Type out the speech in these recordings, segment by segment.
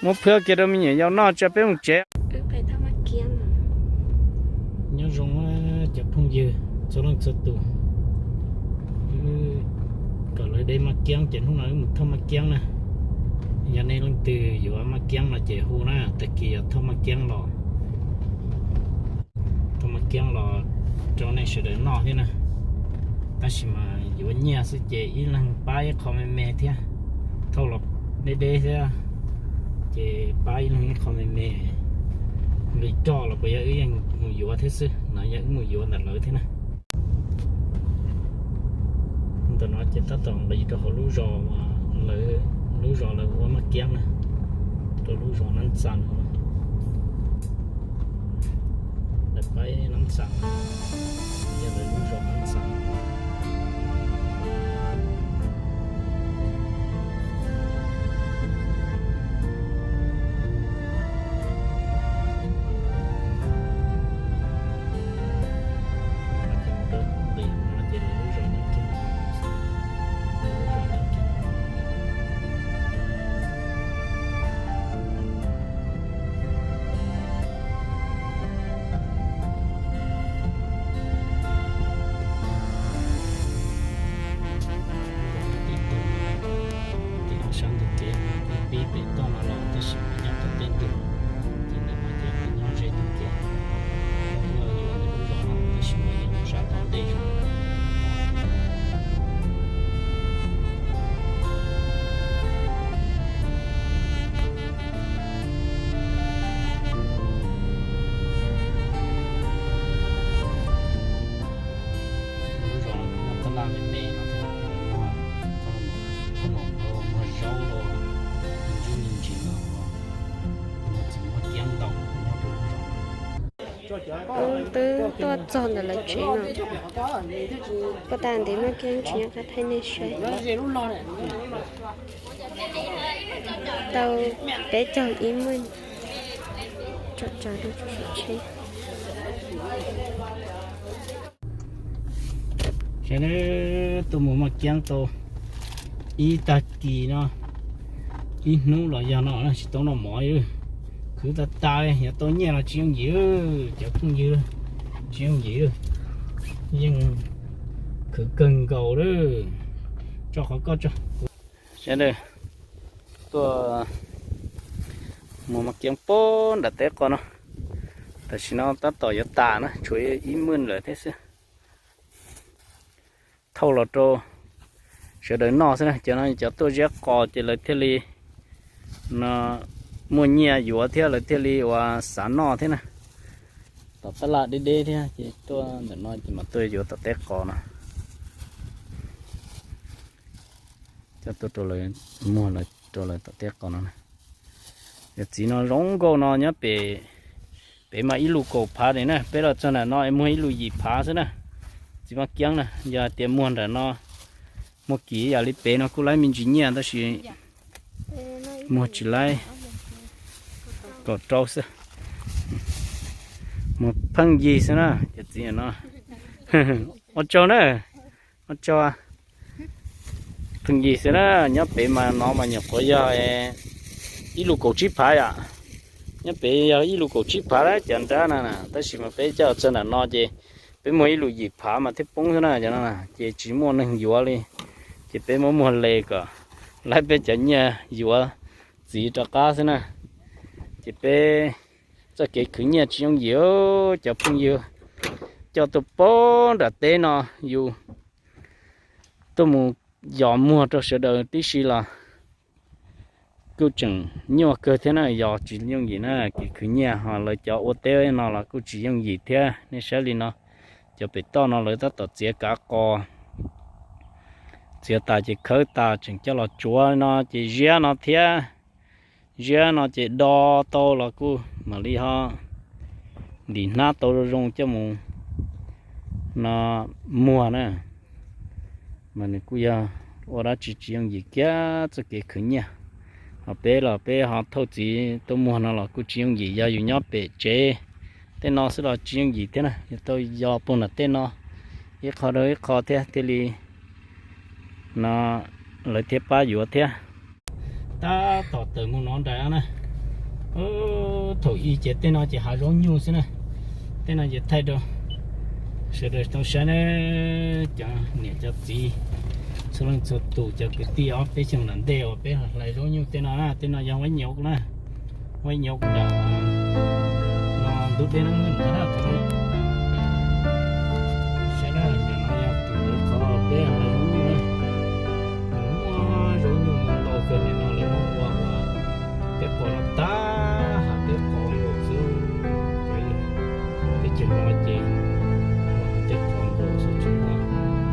Muab phwj kiag rau me nyuam yaus noj tso peb mus tsev. Nyob zoo cov phooj ywg txhua leej txhua tus, kom lawv de maj kiab ces hnub no wb mus thauj maj kiab na. Yog nej leej twg yuav maj kiab no ces hu na, tag kis yog thauj maj kiab los, thauj maj kiab los rau nej sawv daws noj thiab na. Tab sis mas yuav nyiaj xwb ces ib leeg pab ib qho me me thiab, thauj los deb deb thiab, ces pab ib leeg ib qho me me. Li roj los puas yog wb yeej mus yuav thiab xwb no, yog wb mus yuav ntawm lawv thiab na. Ntawm no ces tab tom nqis rau hauv lub zos, lawv lub zos lawv ua maj kiab na, rau lub zos Nab Txas no. Lawv pab Nab Txas, yog lawv lub zos Nab Txas. Tim no sab ntug kev kuj pib pem toj no los tab sis mas nyob tom tej ntug, ces ntawm no ces nyob ze ntug kev, tuaj yuav ntawm lub zos no tab sis mas yog sab tom ntej zos. Lub zos no muaj tab laj me me no thiab, muaj zaub los, me ntsis me ntsis no, muaj txiv muaj kiab ntau nyob rau lub zos. Wb twb tuaj txog ntawm lawv tsev no, puag ta ntev maj kiab tsis nyob qab thaij nej saib. Tau peb caug ib meej, tsom tsaws rau tsheb. Sawv daws tuaj mus maj kiab tau ib tag kis no, ib hnub los yog no tsis tau noj mov li. Khwv tas tas li, yog tau nyiaj los tsis yooj yim, cov phooj ywg, tsis yooj yim, yeej khwv kawg nkaus li. Tso qhov koj tso. Sawv daws tuaj mus maj kiab puag nram teb qos no, tam sim no tab tom yuav tas na, tshuav ib meej lawm thiab xwb. Thauj los rau sawv daws noj xwb na. Cov no cov tuaj ziab qos ces lawv thiaj li no muaj nyiaj yuav thiab lawv thiaj li ua xav noj thiab na. Tom tab laj deb deb thiab ces tuaj ntawm no ces mas tuaj yuav tom teb qos no. Coj tuaj rau lawv muag lawv rau lawv tom teb qos no. Yog txiv no zoo nkauj no nyob pem, pem mas ib lus kaum phav li na, peb los txog nram no es muag ib lus yim phav xwb na. Txiv maj kiab na, yog hais tias muag nram no, muag kim yam li pem no kuj laib me ntsis nyiaj tab sis muag tsis laib, kaum rau xwb. Muag pheej yig xwb na cov txiv no. Ua tsaug na, ua tsaug. Pheej yig xwb na, nyob pem mas no mas nyuam qhuav yog ib lus kaum tsib phav yom. Nyob pem yog ib lus kaum tsib phav lawm cov nrab no na, tab sis mas peb coj txog nram no ces peb muag ib lus yim phav mas thiaj poob xwb na cov no na, ces tsis muaj neeg yuav li. Ces peb muab muag le kom laib peb cov nyiaj yuav txiv rov qab xwb na. Ces peb txoj kev khwv nyiaj tsis yooj yim, cov phooj ywg coj tuaj puag nram teb no, yus tuaj mus yos muag rau sawv daws tib si los kuj tseem nyuaj kawg thiab na, yos tsis yooj yim na. Kev khwv nyiaj ho lawv cov ua teb no los kuj tsis yooj yim thiab. Nej saib li no, cov pem toj no lawv tab tom txiav kav qos, txiav tas ces khawb tas tseem coj los tsuav no ces ziab no thiab. Ziab no ces do tau los kuj mam li ho ntim hnab tau zoo zoo coj mus no muag na. Mas nws kuj yog ua dab tsi tsis yooj yim kiag txoj kev khwv nyiaj. Ho peb los peb ho thauj txiv tuaj muag no los kuj tsis yooj yim, yog yus nyob pem tsev tej no xwb los tsis yooj yim thiab na, yus tau yos puag nram tej no ib qho rau ib qho thiab thiaj li No lawv thiaj pab yuav thiab. Tab tom tawm mus no nraim na. Thaum ub ces tej no ces hav zaub nyuj xwb na. Tej no ces thaij rau sawv daws tau saib na, cov niam cov txiv, txhua leej txhua tus, cov kwv tij ob peb xyoos nram ntej uas peb hlais zaub nyuj tej no na, tej no yog huab nyuj na. Huab nyuj nram no ntug dej no ntag na. Saib na, ntawm no yog tus ntawd qhov peb hlais zaub nyuj na. Muaj zaub nyuj ntau kawg li no lawv muab ua ua teb qos no tag, hav teb qos nkaus xwb. Teb chaws no ces ua hav teb qos nkaus xwb tsis muaj zaub nyuj li.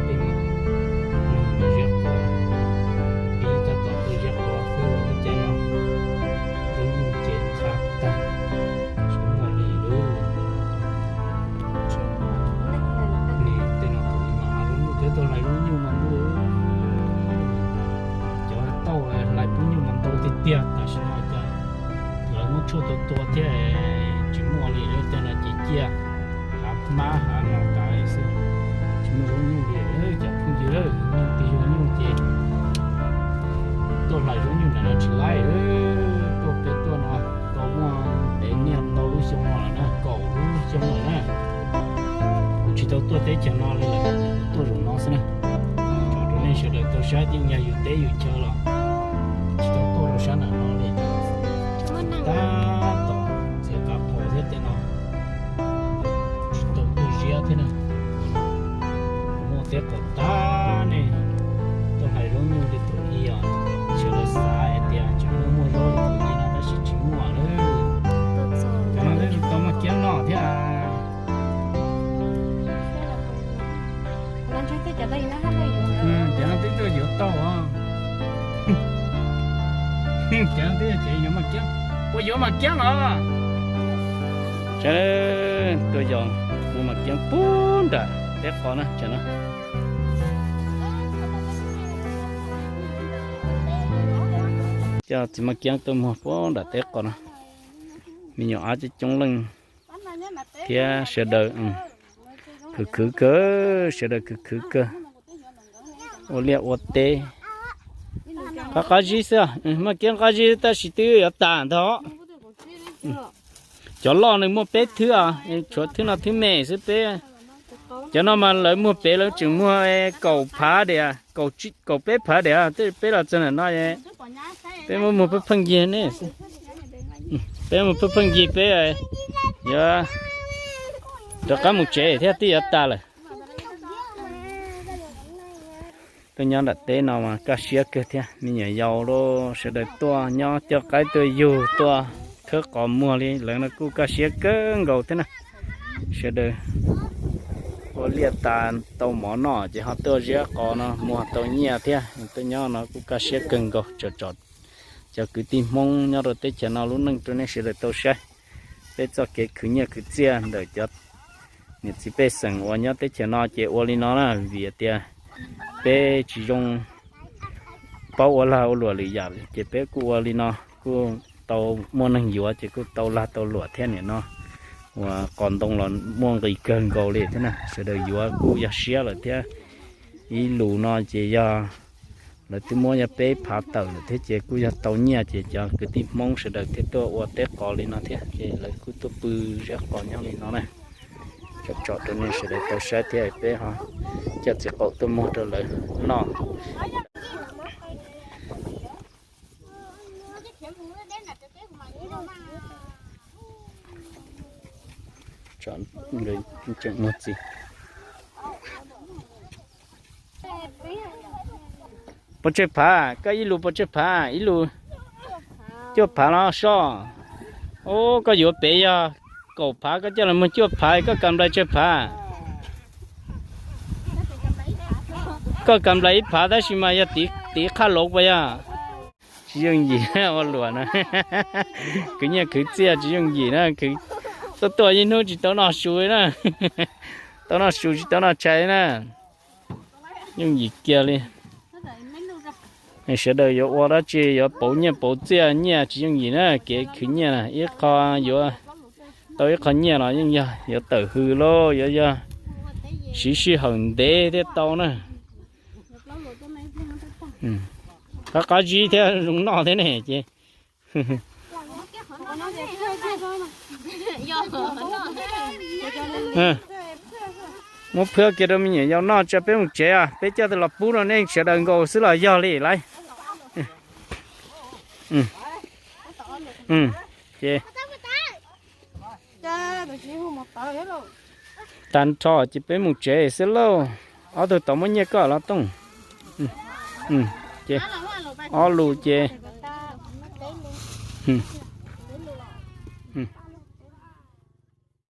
Tej no neeg ziab qos, ib tab tom tuaj ziab qos xwb lub caij no. Zaub nyuj ces qab tag, tsis muaj li lawm. Tej no tus mas hav zaub nyuj thiab tuaj hlais zaub nyuj mas ntuj, cov tauj hlais pub nyuj mas ntau tiag tiag. Tam sim no cas lawv muab tshuaj tua tua thiab tsis muaj li. Tej no ces ciaj hav hmab hav no tas xwb, tsis muaj zaub nyuj li. Cov phooj ywg, nej tig zaub nyuj ces tuaj hlais zaub nyuj ntawm no tsis laib. Tuaj peb tuaj no tau muaj ntev niaj ntau lub xyoo no lawm na, kaum lub xyoo lawm na. Kuv tsis tau tuaj teb chaws no li lawm, kuv tuaj zaum no xwb na. Tso rau nej sawv daws tau saib, yeej yog yus teb yus chaw los tsis tau tuaj rau sab nram no li. Tab tom txiav kav phom thiab tej no, tsis tau tuaj ziab thiab na. Muaj teb qos tag ne, tuaj hlais zaub nyuj li thaum ub os. Sawv daws xav hais tias tsis muaj, muaj zaub li thaum ub no tab sis tsis muaj lawm. Cov no twb tsis tau muaj kiab noj thiab. Cov no twb tuaj yuav tau os. Cov no twb yog cov yuav mas kiab, puas yuav mas kiab los? Tuaj yos mus mas kiab puag nram teb qos na, tsam no. Coj txiv mas kiab tuaj muag puag nram teb qos no. Me nyuam ab coob coob leej thiab sawv daws khwv khwv kawg, sawv daws khwv khwv kawg ua liaj ua teb. Qab qab zib xwb, mas kiab qab zib tab sis twb yuav tas ntag. Cov loj nws muaj peb thwb, tshuav thwb no thwb me xwb peb. Cov no mas lawv muag pem lawv tseem muag kaum phav diam, kaum peb phav diam, peb los txog ntawm no, peb muab muag pheej pheej yig ne. Peb muag pheej pheej yig peb yuav rov qab mus tsev thiab twb yuav tas lawm. Tuaj nyob nram teb no mas kaj siab kawg thiab, me nyuam yaus los sawv daws tuaj nyob coj qaib tuaj yug tuaj khawb qos muag li lawv no kuj kaj siab kawg nkaus thiab na. Sawv daws ua liaj tas tau mov noj ces ho tuaj ziab qos no muag tau nyiaj thiab. Tuaj nyob no kuj kaj siab kawg nkaus, tsom tsom cov kwv tij Hmoob nyob rau teb chaws no lub neej rau nej sawv daws tau saib. Peb txoj kev khwv nyiaj khwv txiaj ntawm cov niam txiv pej xeem uas nyob teb chaws no ces ua li no na, vim tias peb tsis zoo paub ua lag ua luam lwm yam ces peb kuj ua li no kuj tau muaj neeg yuav ces kuj tau lag tau luam thiab. Nim no uas qos ntoo los muaj nqis kawg nkaus li thiab na, sawv daws yuav kuj yog siab lawm thiab. Ib lus no ces yog lawv twb muab yog peb phav tawm lawm thiab ces kuj yog tau nyiaj ces cov kwv tij Hmoob sawv daws thiaj tuaj ua teb qos li no thiab ces lawv kuj tuaj pw ziab qos nyob li no na. Tsom tsom rau nej sawv daws tau saib thiab peb ho coj txiv qaum tuaj muag rau lawv noj. Tseem muag txiv. Pov tseg phav, koj ib lus pov tseg phav, ib lus cuaj phav los soj. Ub, koj yuav pem yog kaum phav, koj coj los muag cuaj phav, koj kam nplais tsawg phav? Koj kam nplais ib phav tab sis mas yog tiv qhaj lauv puas yog? Tsis yooj yim ua luam na. Khwv nyiaj khwv txiaj tsis yooj yim na. Tuaj tuaj ib hnub tsis tau noj su na. Tau noj su tsis tau noj tshais na. Yooj yim kiag li. Sawv daws yuav ua dab tsi, yuav pauv nyiaj pauv txiaj, nyiaj tsis yooj yim na. Kev khwv nyiaj na, ib qho yuav tau ib qho nyiaj los yeej yog yuav tawm hws lauj, yuav yog Siv sij hawm ntev thiaj tau na. Qab qab zib thiab zoo noj thiab ne ces. Muab phwb kiag rau me nyuam yaus noj tso peb mus tsev os, peb coj tus los pub rau nej sawv daws nkaus xwb los yog li lauj. Ces tag nrho ces peb mus tsev xwb lauj. Ob tug tau muab nyiaj koj los tooj. Ces ob lus ces